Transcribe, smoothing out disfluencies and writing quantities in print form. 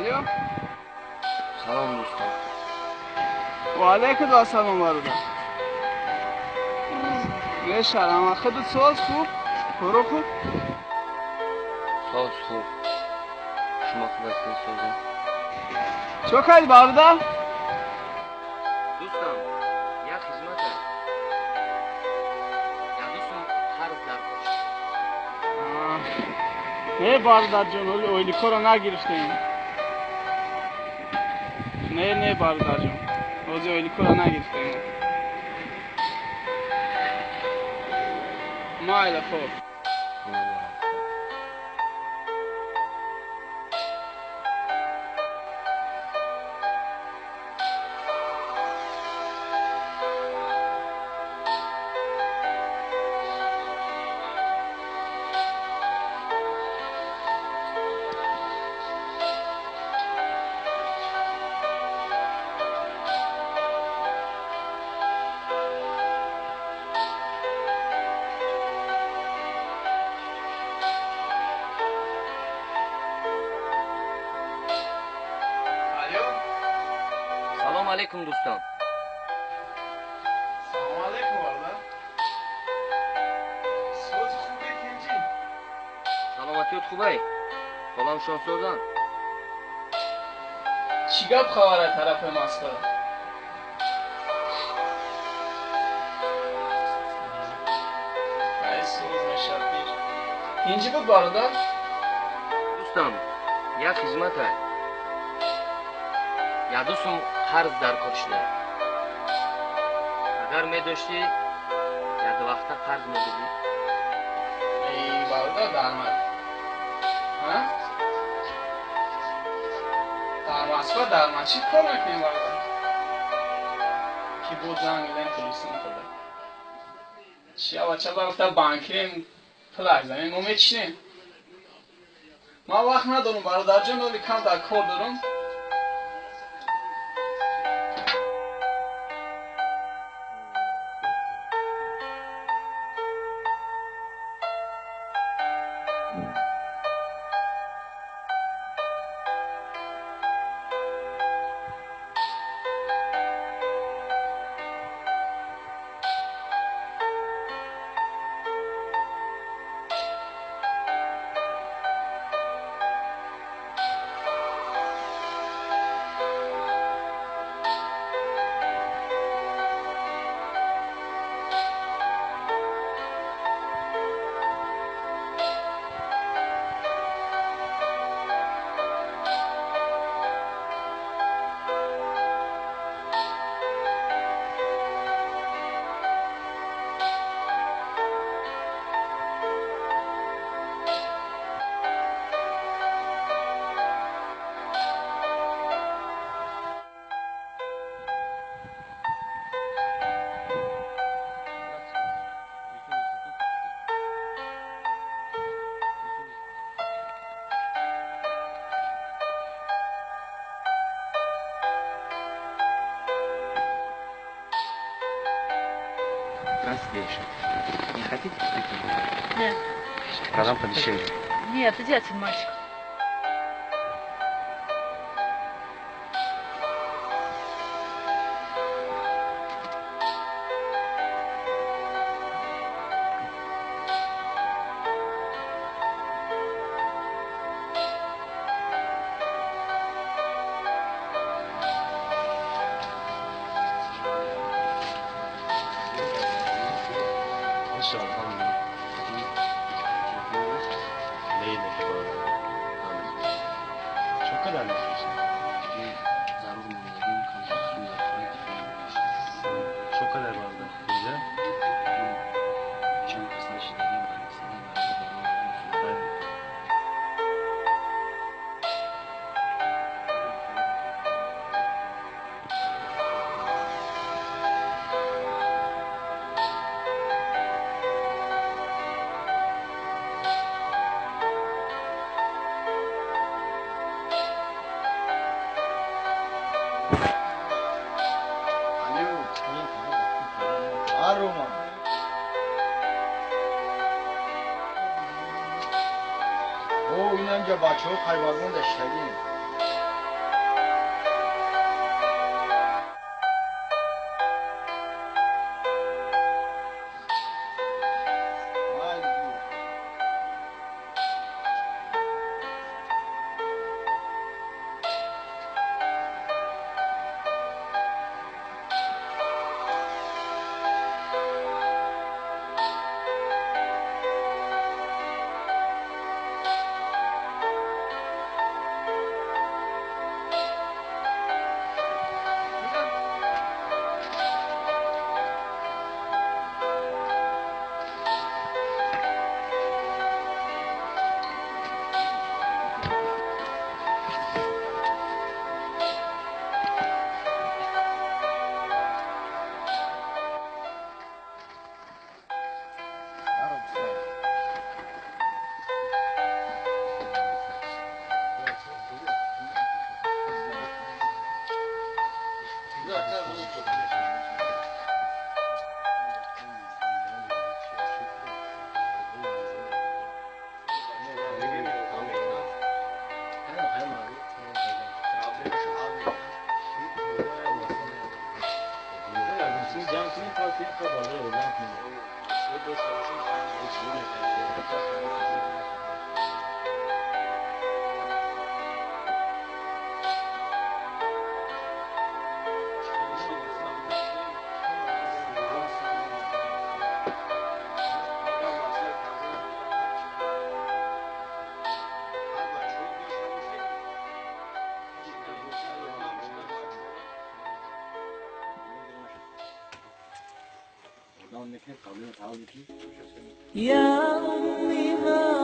Алло. Салом, дӯстон. Ва алайкум ассалом, бародар. Мешарам, худат соз, хуб? Коро хуб? Соз, хуб. Шумо хуб ҳастед, созед? Чо кардӣ, бародар? Дӯстам, як хизмат аст. Як дӯстам қарз дар кор. Не, бародарҷон, ҳоли ойликоро нагирифтем. Не, не, бародарҷон, ҳозир ойликоро нагирифтем. Майла, хоб. Салом алейкум, дӯстон. Салом алейкум, бародар. Сози, хубе, тинҷӣ? Саломатиёт хубай? Ҳолам шоҳсозан. Чӣ гап хабар тарафи Москва? Ай, соз мешад, бир. Тинҷӣ буд, бародар? Дӯстам, як хизмат аст. Як дӯстам қарз дар кор шуда. Агар медоштӣ, як вақта қарз медодӣ? Эй, бародар, ҳа? Дар Москва дар масҷид кор мекунем, бародар? Ки буд, занг мезанем, телефон худа. Чия бача ба гуфта банкирем, пул агзанем, мо мечинем. Ман вақт надорам, бародарҷон, оли кам дар кор дорам. Здравствуйте, девушка. Не хотите купить? Нет. Продам подешевле. Нет, иди отсюда, мальчик. Рома. О, инамҷа бачаҳо хайваргон даштагӣ. يا أمي ما